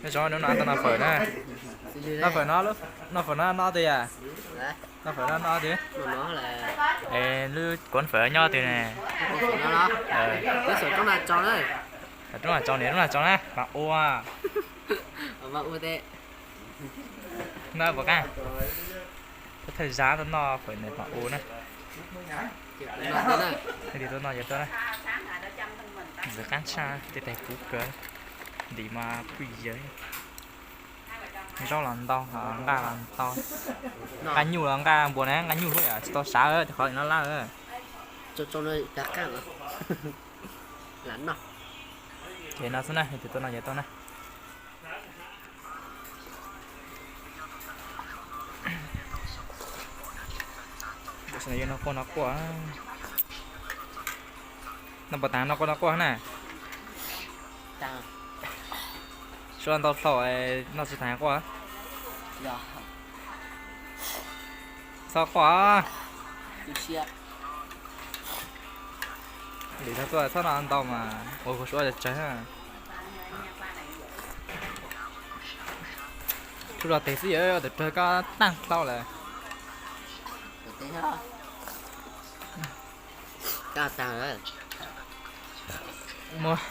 Nyob zoo, hnub no tau noj fawm na. Noj fawm no, noj fawm no noj twg yam? Noj fawm no noj twg? Es lub kuv fawm nyob twg ne? Roob Nam Tsau niam, Roob Nam Tsau na, mas ua. Na puas qab? Thawj zaug tuaj noj fawm niam mas ua na. Leej twg tuaj noj yog tuaj na. Ntxim qab tshaj, tej tais kub kawg. Ntim mas phooj ywg. Zaub los ntau, nqaj los ntau. Nqaj nyuj los nqaj npua na, nqaj nyuj lub yam tsis tau sav, qhov no lab. Ces no xwb na, leej twg tuaj noj yog tuaj na. Yuav noj quaj noj quaj. Noj puas tas noj quaj noj quaj na. Suav ntau dhau, noj tsis tas quaj. Txhob quaj. Lim no tuaj txhob noj ntau mas ua kuv suav tsawg. Tsuas los tes xwb yog tus rog koj tag dhau lawm. Muaj